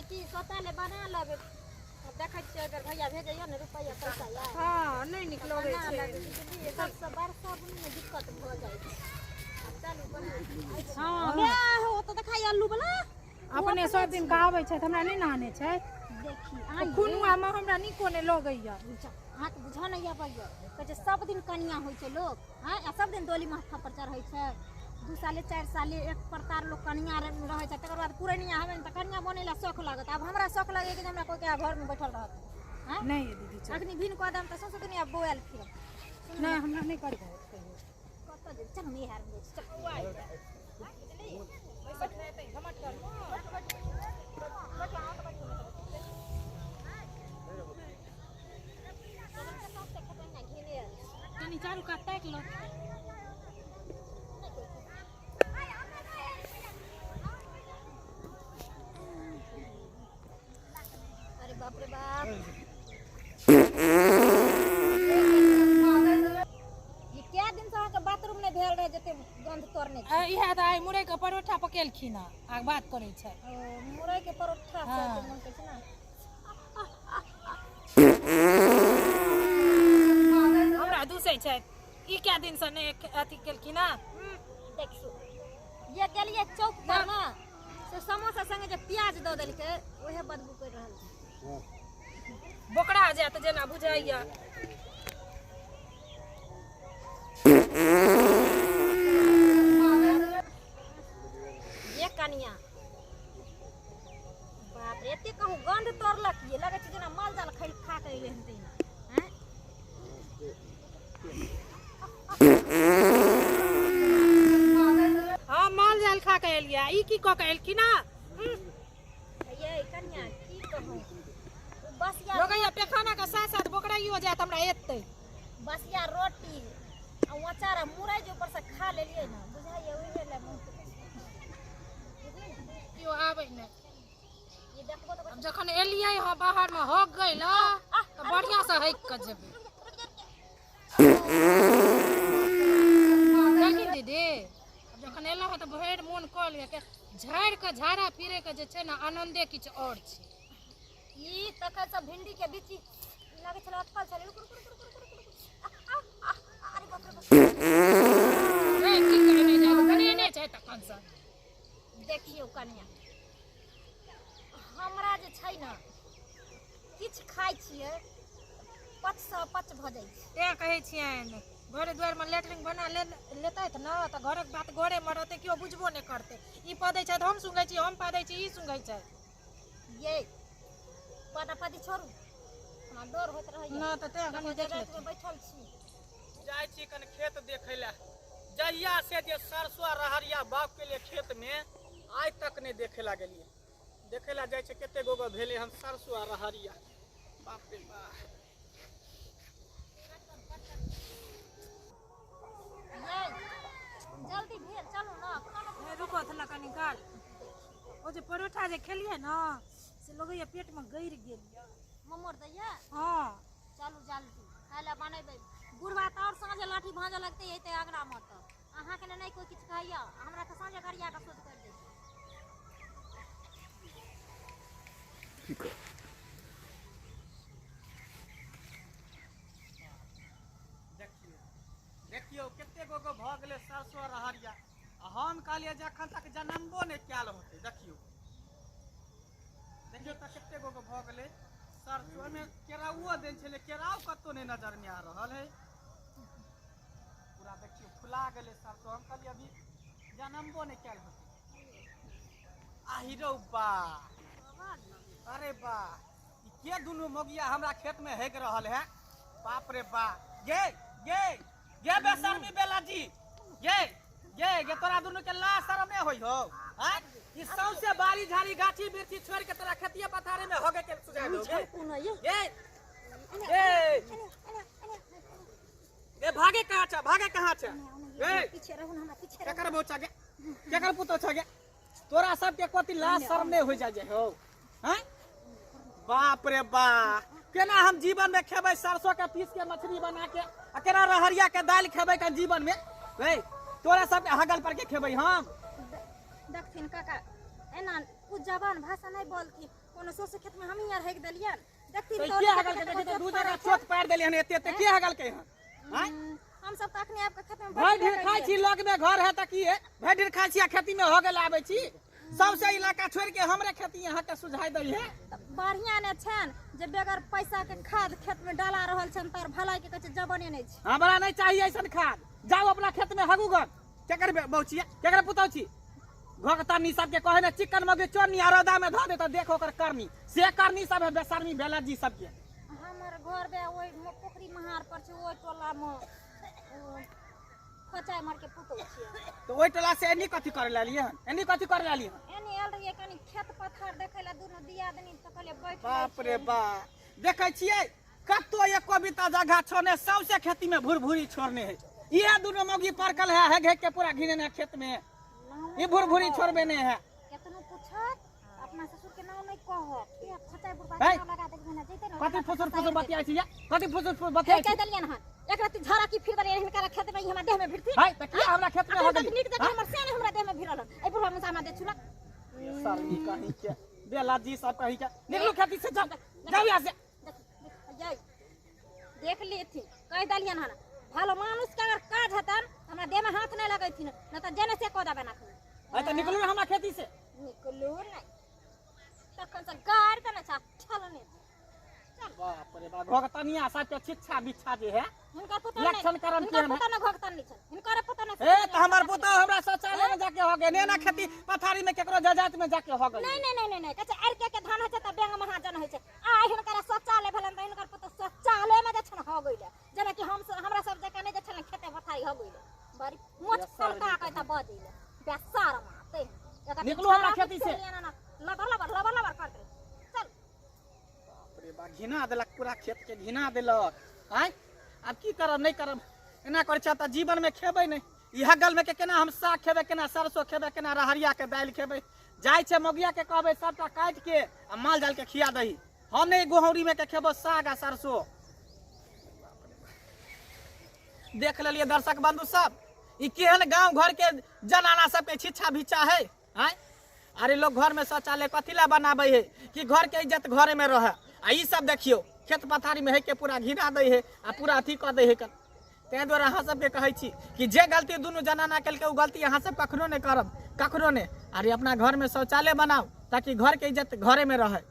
की शौचालय बना लेबै। आब देखै छियै अगर भैया भेजैया ने रुपैआ पैसा या। हँ, नहि नीक लगै बना छै। लेबै, बुझलियै? सबसँ बरसा बुनीमे दिक्कत भऽ जाइ छै। आब चलू बनबै। हँ। माय हो, तऽ देखाइ अल्लू वाला। अपने सब दिन के आबै छथि, हमरा नहि ने आनै छथि। देखी आइये। खुनुआमे हमरा नीको नहि लगैया। अहाँके बुझऽ नहि अबैया, कहै छै सब दिन कनिया होइ छै लोक, आँय? आ सब दिन डोली माथा पर चढ़ै छै? 2 साले 4 साले एक परतार लोक कनिया रहै छै, तकर बाद पुरैनिया हेबै ने तऽ कनिया बनै लए शौख लागत। आब हमरा शौख लगैया कि जे हमरा कोइ के घरमे बैठल रहत, आँय? नहि ये दीदी, चल। अखनी भिन कऽ देब तऽ सौंसे दुनिया बौआयल फिरब। नहि, हमरा नहि करबै कहियो। कतऽ जेबै? चल, नैहर मे जाइ छी, चल। कनि चारू कात ताकि लो। अरे बाप रे बाप, ई कए दिन से अहाँके बाथरूम नहि भेल रहे जते गंध तोड़ने छी? इएह तऽ आइ मुरई के परोठा पकेलखिन हँ आ बात करै छै। ओ, मुरई के परोठा से हँ। एते महकै छै ने। हमरा दूसै छथि, ई कए दिन से नहि अथी केलखिन हँ। देखियौ, ये गेलियै चौक पर ने, से समोसा संगे जे प्याज दऽ देलकै, ओहे बदबू करि रहल छै। बोकरा जायत जेना बुझाइया। ये कनिया, बाप रे, एते कहूँ गंध तोड़लक, ये लगै छै जेना माल जाल खा खा के एलै हन तहिना, आँय? हँ, माल जाल खा के एलियै, ई की कऽ के एलखिन हँ? ये कनिया, की कहूँ, ओ बसिया लगैया पेखाना के साथ साथ बोकराइयो जायत हमरा एतै। बसिया रोटी आ अचार आ मुरई जे ऊपर से खा लेलियै ने, बुझाइए ओहे लए मुँह दुखै छै। बुझलियै ने? केओ आबै नहि। ई देखबो तऽ आब जखन एलियै हँ, बाहर मे हक गेल तऽ बढ़िआँ से हकि कऽ जेबै। लेकिन दीदी, आब जखन एलहुँ हँ तऽ भरि मोन कऽ लिअ के झाड़ि कऽ झाड़ा फिरे के जे छै ने, आनन्दे किछु आओर छै। ई तखन सब भिंडी के बिच्ची लागै छलै, अटकल छलै। रुक रुक रुक रुक रुक रुक, आ, आ, आ, अरे बाप रे बाप। ए, की करै नहि जायब, बनेने छै तखन से। देखियौ कनिया, हमरा जे छै ने, किछु खाइ छियै पचसँ अपच भऽ जाइ छै। तें कहै छियनि, घरे दुआरिमे लेटरिन बना ले लेतथि ने तऽ घरक बात घरेमे रहतै, केओ बुझबो नहि करतै। ई पदै छथि, हम सुँघै छी, हम पदै छी, ई सुँघै छथि। ये पदा पदी छोड़ू, हमरा डर होइत रहैया। नहि तऽ तें कनि देख रातिमे लेथिन। बैठल छी। जाइ छी कनि खेत देखै लए। जहिया से जे सरसो आ रहरिया बाग के लिए खेत में, आइ तक नहि देखे ला गेलियै। देखे ला जाइ छै, कते गो गो भेलै हन सरसो आ रहरिया। बाप रे बाप। ये जल्दी भेल, चलू ने खाना। नहि, रुकऽ ने कनि काल। ओ जे परोठा जे खेलियै ने, से लगैया पेटमे गड़ि गेल यऽ। ममोर दैया? हँ। चलू जल्दी, खाय लए बनेबै। बुढ़वा तऽ आओर साँझे लाठी भाँजऽ लगतै एते अङ्गनामे, तऽ अहाँके ने नहि कोइ किछु कहैया, हमरा तऽ साँझे गरिया कऽ सोच करि दै छै। देखियौ देखियौ, कते गो गो भऽ गेलै सरसो आ रहरिया, आ हम कहलियै जे एखन तक जनमबो नहि कयल होतै। देखियौ देखियौ तऽ कते गो गो भऽ गेलै सरसो। ओहिमे केराउओ देने छलै, केराउ कतहु नहि नजरमे आ रहल है। पूरा देखियौ, फुला गेलै सरसो। हम कहलियै अभी जनमबो नहि कयल होतै। आहि रौ बा, अरे बा, ई के दुनू मोगिया हमरा खेत में हेक रहल है? बाप रे बा। गे गे गे, बेशर्मी बेला जी, गे गे गे, तोरा दुनू के ला शरम नहीं होई हो? हैं, ई सौंसे बाड़ी झाड़ी गाछी वृक्षी छोड़ के तोरा खेतिए पथारी में होगे के सुझाय दो? गे गे गे गे, भागे कहाँ छ? भागे कहाँ छ? ए, पीछे रहू ने, हमरा पीछे रहू। केकर बच्चा गे? केकर पुतो छ गे? तोरा सबके कथी लाज शरम नहीं हो जाय हो? हैं, बाप रे बा, केना हम जीवन में खेबै सरसों के पीस के मछली बना के, आ केना रहरिया के दालि खेबै के जीवन में? ए, तोरा सबके हगल पर के खेबै हम? देखथिन काका, एना कुछ जबान भाषा नहीं बोलथिन। कोनो सोसे खेत में हमही आर हेक देलियन देखथिन। तो तो के हगल के देखै दू जगह चोत पार देलियन हन, एते एते के हगल के हन? आँय? हम सब तऽ अखने आबि कऽ खेत में भरि ढेर खाइ छी, लग में घर है तऽ की है, भरि ढेर खाइ छी आ खेती में हो गेल आबै छी। सबसे इलाका छोड़ के हमरे खेती यहाँ के सुझाई दै है। बढ़िया ने छनि जे बगैर पैसा के खाद खेत में डाला रहल छनि, तर भलाई के कहै छै जबने नहि छै। हमरा नहीं चाहिए ऐसन खाद, जाओ अपना खेत में हगू गन। केकर बहू छियै, केकर पुतहु छी? घोघतनी सबके कहे ने चिकन मगे चोरनी आ रौदा में धऽ दे तऽ देख ओकर करनी, से करनी सब है बेशर्मी बेलज्जी सबके। हमर घर बे ओहि पोखरी महार पर छै, ओहि टोला में खोचाइ मार के पुतहु छियै। तऽ ओहि टोला से एनी कथी करे ला हन, एनी कथी करे ला हन? एनी आयल रहियै कनी खेत पथार देखै ला, दुनू दियादनी तऽ कहलियै बैठ जाइ बाप रे छियै। बाप, देखै छियै कतो एको बीता जगह छोड़ने सौंसे खेती में भुरभुरी छोड़ने है। इहे दुनू मौगी परकल है हेग हेग के पूरा घिनेने खेत में, ई भुरभुरी छोड़बे नहीं है। केतनो पूछत अपना ससुर के नाम नहीं कहब, के खोचाइ बुढ़बा है? के नाम लगा देलखिन हन, जैते ने कथी फुसुर फुसुर बतियाइ छी, कथी फुसुर फुसुर बतियाइ कहि छी? देलियन हन एक राति झाड़ा की फिर देलियन हिनकर खेत में, ई हमरा देह में भिड़थिन। है तऽ किया हमरा खेत में हो अखन तक गेली? नीक जकाँ हमर से नहि हमरा देह में भिड़ल हन, एहि बुढ़बा मुसा हमरा देह छुलक। सरनी कहीं के बेलाजी सब कहीं के, निकलू खेती से, जाओ जाओ यहाँ से। देख देख जाय देख लेथिन, कहि देलियन हन भलो मानुष के अगर काज हेतन तऽ हमरा देह में हाथ नहि लगैथिन, नहि तऽ जेने से कऽ देबनि अखन। है तऽ निकलू ने हमरा खेती से। निकलू नहि तखन से गारि देने छै ठलने छै। बाप रे बाप, घोघतनिया सबके छिच्छा बिच्छा जे है हिनकर पुतहु नहि, लक्षण करम हिनकर केहन है? पुतहु नहि घोघतन नहि छनि, हिनकर पुतहु नहि। ए तऽ हमर पुतहु हमरा शौचालय में जाके हो गए, ने खेती पथारी में केकरो जजात में जाके हो गए। नहीं नहीं नहीं नहीं नहीं कहै छै अरके के धान होइ छै तऽ बेंग महाजन होइ छै। आ हिनकर शौचालय भेलनि तऽ हिनकर पुतहु शौचालय में जे छनि हो गेलै, जेनाकि हम हमरा सब जकाँ नहि जे छनि खेते पथारी हो गेलै, बड़ी मोछ फलका के तऽ बजैले बेसार माते। निकलू हमरा खेती से। लबर लबर लबर लबर करते चल। बाप रे बाप, घिना देलक पूरा खेत के घिना देलक। आँय आब की करब नहीं करब, एना करै छै तऽ जीवन में खेबै नहि। इएह गल में के केना हम साग खेबै, केना सरसों खेबै, केना रहरिया के दालि खेबै। जाइ छै मौगिया के कहबै सबटा काटि के आ माल जाल के खिया दही, हम नहि गोहौरी में के खेबो साग आ सरसों। देख लेलियै दर्शक बंधु सब, ई केहन गांव घर के जनाना सबके छिच्छा भिच्छा है। आँय अरे लोग घर में शौचालय कथी ला बनाबै है कि घर के इज्जत घरे में रहे, आ ई सब देखियौ खेत पथारी में है के पूरा घिना दै है आ पूरा अथी कऽ दै है। ताहि दुआरे अहाँ सबके कहै छी कि जे गलती दुनू जनाना केलकै ओ गलती अहाँ सब कखनो नहि करब, कखनो नहि। अरे अपना घर में शौचालय बनाउ ताकि घर के इज्जत घरे में रहे।